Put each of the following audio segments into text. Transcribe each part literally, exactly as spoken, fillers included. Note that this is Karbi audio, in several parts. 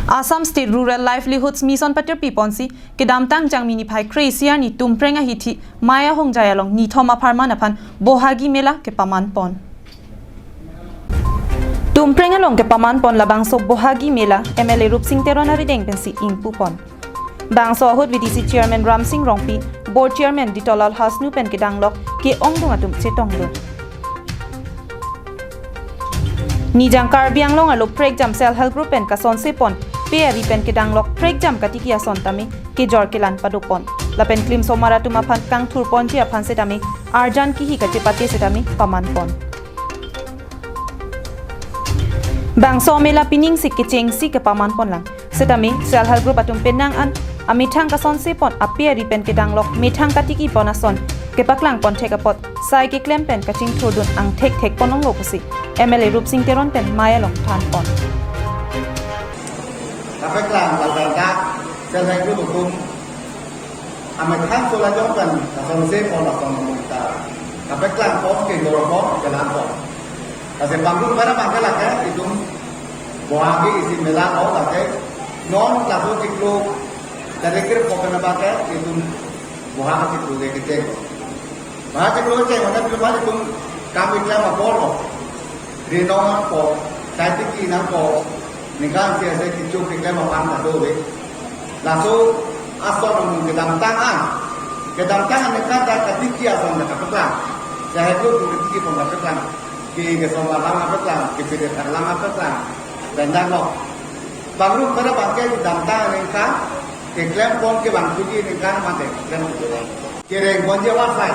Assam State Rural Livelihoods Mission patirpi ponsi kedamtang Jangmi niphai kre-isi arni Tumpreng ahithi Maya Hongjai along nithom apharman aphan Bohagi Mela kepaman pon. Tumpreng along kepaman pon labangso Bohagi Mela M L A Rupsing Teron arideng pensi ingpu pon. Bangso ahut V D C Chairman Ramsing Rongpi, Board Chairman Ditolal Hasnu pen kedanglok ke-ongdung atum chetongdun. Nijang Karbi Anglong arlo prekjam Self Help Group pen kasonse pon pe ari pen kedanglok prekjam katiki ason tame kejor kelan padopon. Lapen klimsomar atum aphan kangthur ponji aphan setame arjan kihi kachepate setame paman pon. Bangso mela pining si kechengsi kepaman ponlang. Setame Self Help Group atum penang an amethang kasonse pon ape ari pen kedanglok methang katiki pon ason kepaklang pon thek apot sai keklem pen kachingthurdun angthek thek ponlonglo pusi M L A Rupsing Teron pen Maya along than pon. Kapeklang ladak Self Help Group atum amethang solajong pen kasonse pon ason mungta kapeklang pon kejor pon kelan pon. Lasi pangrum pada bangke lake itum Bohagi isi mela lo lake non laso chiklo dari kir pokena bangke itum Bohagi chiklo le kecheng. Bohagi chiklo kecheng mana belum ada itum kami kelam apor lo. Rinong nangpo, sai tiki nangpo, ningkan si ase kichuk keklem aphan kadove. Laso ason amung kedamtang an. Kedamtang an ningkan ta katiki ason ta kapeklang. Sai heklo tu katiki pon kapeklang. Ke kesomar lang kapeklang, ke pede thar lang kapeklang. Pendang lo. Pangrum pada bangke kedamtang an ningkan, keklem pon ke bang tuji ningkan mate, keklem pon. Kereng ponji awar sai.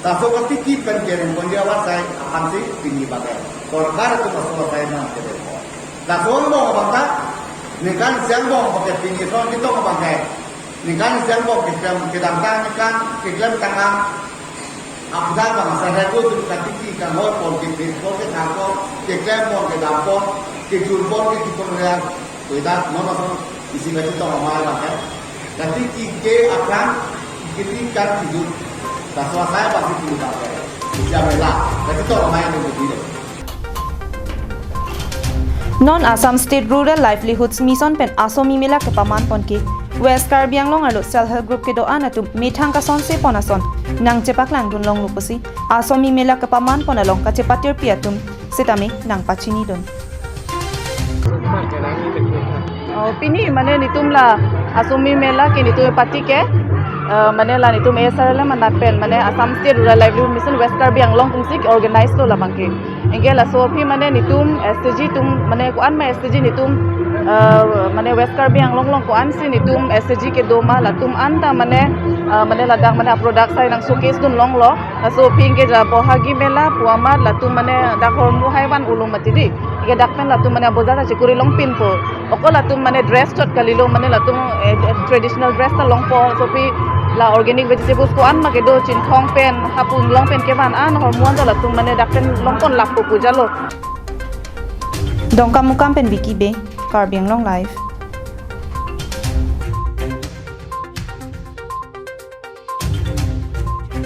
Laso katiki pen kereng ponji awar sai aphan si pini bangke. Sorkar atum laso sai nang kereng pon. Laso angbong abang ta, ningkan isi angbong bangke pini son kitong bangke. Ningkan isi angbong keklem kedamtang ningkan keklem tangam. Apda bang sarego tu katiki kangor pon ke pes pon ke thar pon keklem pon kedam pon kejur pon kejur pon real. Kuidat non aso isi bati tong amai bangke. Katiki ke aphan ikiti kan kijut. Laso asai bangsi tu bangke. Isi amela. Bati tong amai nung kejut. Non Assam State Rural Livelihoods Mission pen Asomi Mela kepaman pon ke West Karbi Anglong arlo Self Help Group kedo-an atum methang kasonse pon ason nangchepaklangdun longlo pusi Asomi Mela kepaman pon along kachepatirpi atum setame nangpachinidun. Oh, pini mane netum la Asomi Mela ke netum patike, eh, mane la netum A S R L M anat pen mane Assam State Rural Livelihood Mission West Karbi Anglong atum si organize lo labangke. Anke laso aphi mane netum S H G atum mane ko-an ma S H G netum, eh, mane West Karbi Anglong along ko-an si netum S H G kedo ma latum anta mane, eh, mane ladak mane product sai nang showcase dun longlo. Laso aphi anke ja Bohagi Mela pu amat latum mane dak hormu hai van ulum mati di. Anke dak pen latum mane bojar ta chekuri longpinpo. Oko latum mane dress chot kalilo mane latum, eh, traditional dress ta longpo. Laso aphi la organic vegetables ko-an ma kedo chinthong pen, hapung long pen kevan an hormu an ta latum mane dak pen longpon lappo pu jalo. Dongkamukam pen Vicky Bey, Karbi Anglong Live.